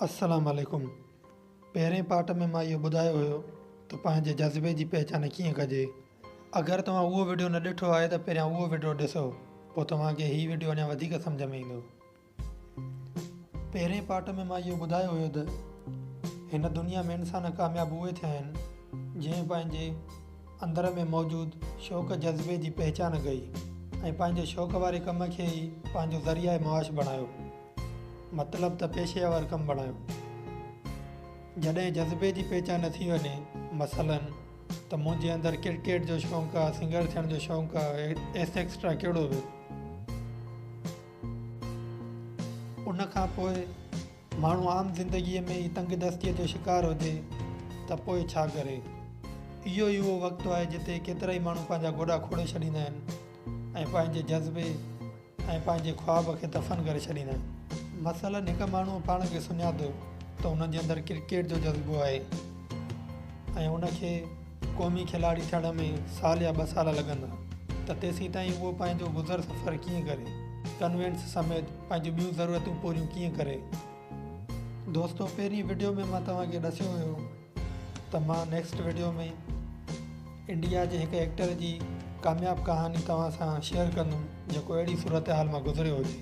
السلام عليڪم پهرين پارٽ ۾ مان اهو ٻڌايو هيو ته پنهنجي جذبي جي پهچان ڪيئن ڪجي اگر توهان اهو وڊيو نه ڏٺو آهي ته پهريان اهو وڊيو ڏسو پوء توهان کي هي وڊيو اڃا وڌيڪ سمجهه ۾ ايندو. پهرين پارٽ ۾ مان اهو ٻڌايو هيو ته هن دنيا ۾ انسان ڪامياب اهي ٿيا آهن جنهن پنهنجي اندر ۾ موجود شوق جذبي جي پهچان ڪئي ۽ پنهنجي شوق واري ڪم کي ئي پنهنجو ذريعه معاش بڻايو. مطلب ته پيشه ور ڪم بڻايو. جڏهن جذبي جي پهچان ٿي وڃي، مثلاً ته منهنجي اندر ڪرڪيٽ جو شوق آ، سنگر ٿيڻ جو شوق آ، ايس ايڪسٽرا ڪهڙو به. ان کان پوء ماڻهو عام زندگيء ۾ ئي تنگ دستيء جو شڪار هجي ته پوء ڇا ڪري؟ اهو ئي اهو وقت آهي جتي ڪيترائي ماڻهو پنهنجا گوڏا کوڙي ڇڏيندا آهن ۽ پنهنجي جذبي، ۽ پنهنجي خواب کي دفن ڪري ڇڏيندا آهن. مثلاً هڪ ماڻهوء پاڻ کي سڃاتو ته ان جي اندر ڪرڪيٽ جو جذبو آهي ۽ ان کي قومي کلاڙي ٿيڻ ۾ سال يا ٻه سال لڳندا ته تيسيتائين اهو پنهنجو گذر سفر ڪيئن ڪري، ڪنوينس سميت پنهنجون ٻيون ضرورتون پوريون ڪيئن ڪري. دوستو پهرين وڊيو ۾ مان توهان کي ڏسيو هيو. ته مان نيڪسٽ وڊيو ۾ انڊيا جي هڪ ايڪٽر جي ڪامياب ڪهاڻي توهان سان شيئر ڪندم جيڪو اهڙي صورتحال مان گذريو هجي.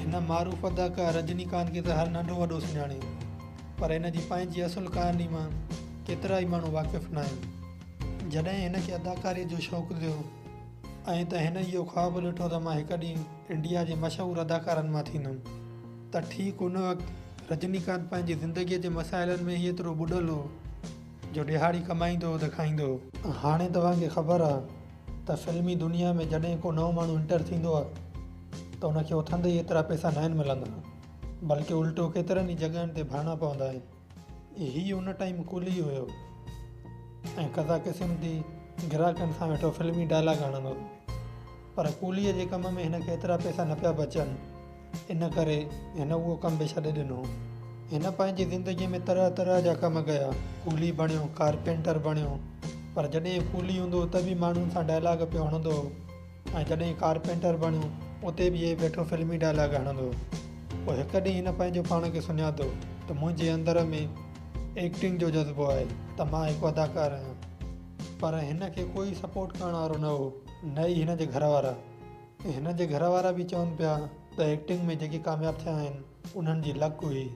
هن معروف اداڪار رجني ڪانت کي ته هر ننڍو وڏو سڃاڻي پر هن جي پنهنجي اصل ڪهاڻي مان ڪيترائي ماڻهو واقف ناهن. جڏهن هن کي اداڪاري جو شوق ٿيو ۽ ته هن اهو خواب ڏٺو ته مان هڪ ڏينهن انڊيا جي مشهور اداڪارن مان ٿيندم ته ٺيڪ ان وقت رجني ڪانت پنهنجي زندگيء جي مسائلن ۾ ئي ايترو ٻڏل هو جو ڏهاڙي ڪمائيندو هو ته کائيندو هو. هاڻي توهان کي خبر آ ته فلمي دنيا ۾ جڏهن ڪو نئون ماڻهو انٽر ٿيندو آ ته ان کي اٿندي ئي ايترا پئسا ناهن ملندا بلڪه الٽو ڪيترن ئي جڳهن تي ڀرڻا پوندا آهن. هي ان ٽائيم ڪولي هيو ۽ قضا قسم ٿي گراهڪن سان ويٺو فلمي ڊائلاگ هڻندو هو پر ڪوليء جي ڪم ۾ هن کي ايترا پئسا نه پيا بچن. ان ڪري هن اهو ڪم به ڇڏي ڏنو. هن پنهنجي زندگيء ۾ طرح طرح جا ڪم ڪيا. ڪولي بڻيو، ڪارپينٽر بڻيو، پر جڏهن ڪولي هوندو هو ته به ماڻهن سان ڊائلاگ پيو هڻندو هو ۽ جڏهن ڪارپينٽر بڻيو اتي به اهي ويٺو فلمي ڊائلاگ هڻندو هو. پوء هڪ ڏينهن هن پنهنجو پاڻ کي سڃاتو ته منهنجي اندر ۾ ايڪٽنگ جو جذبو آهي ته مان هڪ اداڪار آهيان. پر هن کي ڪوئي سپورٽ ڪرڻ وارو نه هو، نه ئي هن جي گهر وارا. هن جي گهر وارا به چون پيا ته ايڪٽنگ ۾ جيڪي ڪامياب ٿيا آهن انهن جي لڪ هئي.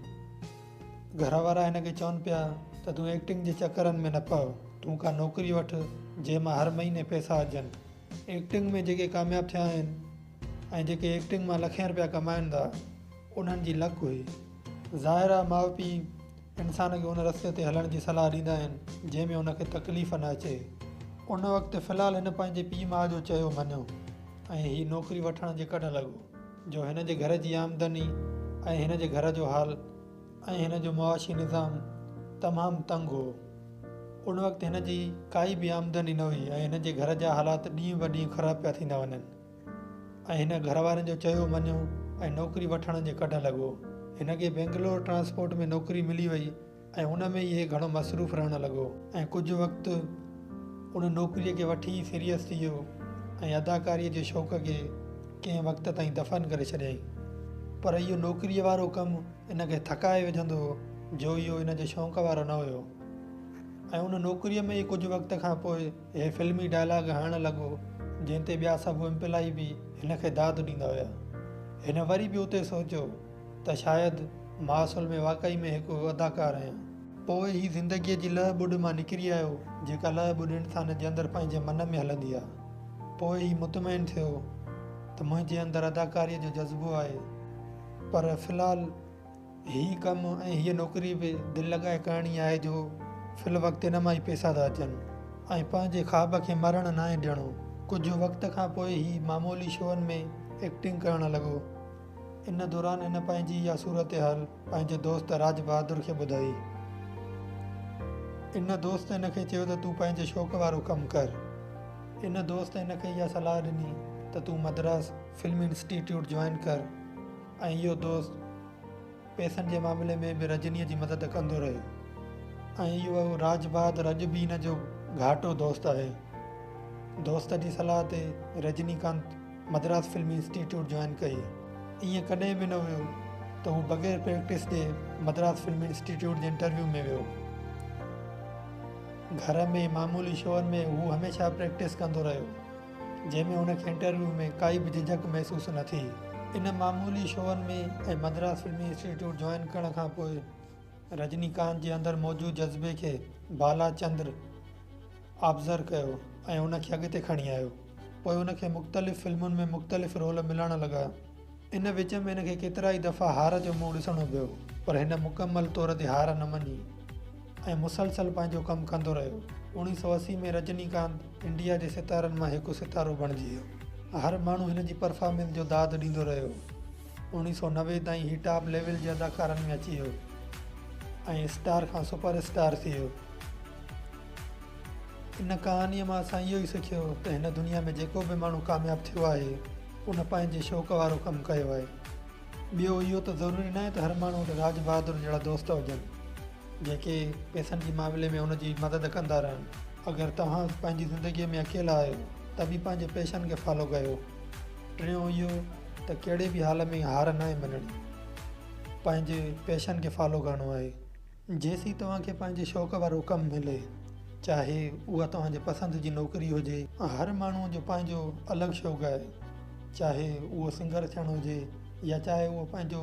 گهر وارا هن کي چون پيا ته تون ايڪٽنگ جي چڪرن ۾ نه پئو، تون ڪا نوڪري وٺ جنهن مان هر مهيني پئسا اچن. ايڪٽنگ ۾ جيڪي ڪامياب ٿيا آهن ۽ جيڪي ايڪٽنگ مان لکين رپيا ڪمائن ٿا انهن جي لڪ هئي. ظاهر آهي ماء پيء انسان کي ان رستي تي هلڻ جي صلاح ڏيندا آهن جنهن ۾ ان کي تڪليف نه اچي. ان وقت في الحال هن پنهنجي پيء ماء جو چيو مڃيو ۽ هي نوڪري وٺڻ جي ڪڍ لڳو جو هن جي گهر جي آمدني ۽ هن جي گهر جو حال ۽ هن جو معاشي نظام تمام تنگ هو. ان وقت هن جي ڪائي به آمدني نه هئي ۽ هن جي گهر جا حالات ڏينهن به ڏينهن خراب پيا ٿيندا وڃن. ۽ هن گهر وارن جو چيو مڃيو ۽ نوڪري وٺڻ جي ڪڍ لڳو. هن کي بينگلور ٽرانسپورٽ ۾ نوڪري ملي وئي ۽ ان ۾ ئي هي گهڻو مصروف رهڻ لڳو. ۽ ڪجهه وقت ان نوڪريء کي وٺي ئي سيريس ٿي ويو ۽ اداڪاريء جي شوق کي ڪنهن وقت تائين دفن ڪري ڇڏيائين. پر اهو نوڪريء وارو ڪم هن کي ٿڪائي وجهندو هو جو اهو هن جي شوق وارو نه هيو. ۽ ان نوڪريء ۾ ئي ڪجهه وقت کان پوء هي فلمي ڊائلاگ هڻڻ لڳو، جنهن تي ٻيا سڀ ايمپلائي به هن کي داد ڏيندا هيا. هن وري به اتي سوچيو ته شايد مان اصل ۾ واقعي ۾ هڪ اداڪار آهيان. پوء هي زندگيء جي لهه ٻڏ مان نڪري آيو، جيڪا لهه ٻڏ انسان جي اندر پنهنجي من ۾ هلندي آ. پوء هي مطمئن ٿيو ته منهنجي اندر اداڪاريء جو جذبو آهي، پر في الحال هي ڪم ۽ هيء نوڪري به دل لڳائي ڪرڻي آهي جو في الوقت ان مان ئي پئسا ٿا اچن ۽ پنهنجي خواب کي مرڻ ناهي ڏيڻو. ڪجهه وقت کان پوء هي معمولي شوئن ۾ ايڪٽنگ ڪرڻ لڳو. ان دوران هن پنهنجي اها صورتحال پنهنجي دوست راج بهادر کي ٻڌائي. ان دوست هن کي چيو ته تون پنهنجي شوق وارو ڪم ڪر. ان دوست هن کي اها صلاح ڏني ته تون مدراس فلم انسٽيٽيوٽ جوائن ڪر. ۽ اهو دوست پئسن جي معاملي ۾ به رجنيء جي مدد ڪندو رهيو ۽ اهو راج بهادر اڄ به هن جو گهاٽو دوست آهي. دوست جي صلاح تي رجني ڪانت مدراس فلمي انسٽيٽيوٽ جوائن ڪئي. ائين ڪڏهن به نه هيو ته هو بغير پريڪٽس جي مدراس فلم انسٽيٽيوٽ جي انٽرويو ۾ ويو. گهر ۾ معمولي شوئن ۾ هو هميشه پريڪٽس ڪندو رهيو، جنهن ۾ هن کي انٽرويو ۾ ڪائي به جهجهڪ محسوس نه ٿي. ان معمولي شوئن ۾ ۽ مدراس فلمي انسٽيٽيوٽ جوائن ڪرڻ کان پوء رجني ڪانت جي اندر موجود جذبي کي بالا چندر آبزرو ڪيو ۽ ان کي اڳتي کڻي آيو. پوء ان کي مختلف فلمن ۾ مختلف رول ملڻ لڳا. ان وچ ۾ هن کي ڪيترائي دفعا هار جو منهن ڏسڻو پيو پر هن مڪمل طور تي هار نه مڃي ۽ مسلسل پنهنجو ڪم ڪندو رهيو. 1980 ۾ رجني ڪانت انڊيا جي ستارن مان هڪ ستارو بڻجي ويو. هر ماڻهو هن جي پرفارمنس جو داد ڏيندو رهيو. 1990 تائين هي ٽاپ ليول جي اداڪارن ۾ اچي ويو ۽ اسٽار کان سپر اسٽار ٿي ويو. ان ڪهاڻيء مان اسان اهو ئي سکيو ته هن دنيا ۾ جيڪو به ماڻهو ڪامياب ٿيو آهي، ان پنهنجي شوق وارو ڪم ڪيو آهي. ٻيو اهو ته ضروري ناهي ته هر ماڻهو وٽ راج بهادر جهڙا دوست هجن، جيڪي پئسن جي معاملي ۾ هن جي مدد ڪندا رهن. اگر توهان پنهنجي زندگيء ۾ اڪيلا آهيو ته به پنهنجي پيشن کي فالو ڪيو. ٽيون اهو ته ڪهڙي به حال ۾ هار ناهي مڃڻي. پنهنجي پيشن کي فالو ڪرڻو آهي. جيسين توهان کي پنهنجي شوق وارو ڪم ملي، چاهي اها توهان جي پسند جي نوڪري هجي. هر ماڻهوء جو پنهنجو الڳ شوق آهي، چاهي اهو سنگر ٿيڻ هجي يا چاهي اهو پنهنجو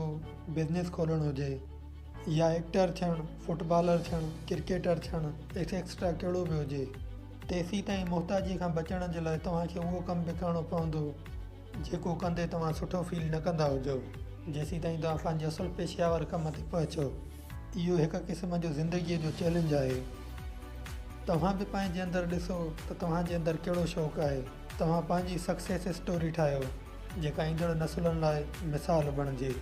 بزنس کولڻ هجي يا ايڪٽر ٿيڻ، فٽبالر ٿيڻ، ڪرڪيٽر ٿيڻ ايڪسٽرا ڪهڙو به هجي. تيسين تائين محتاجيء کان بچڻ جي لاء توهان کي اهو ڪم به ڪرڻو پوندو. جيڪو ڪندي توهان سٺو فيل نه ڪندا هجو، جيسين تائين توهان پنهنجي اصل پيشياور ڪم تي پهچو. اهو هڪ قسم جو زندگيء جو چئلينج آهي. توهان به پنهنجي اندر ڏسو ته توهان جي اندر ڪهڙو شوق آهي. توهان پنهنجي سڪسيس اسٽوري ٺاهيو، جيڪا ايندڙ نسلن لاء مثال بڻجي.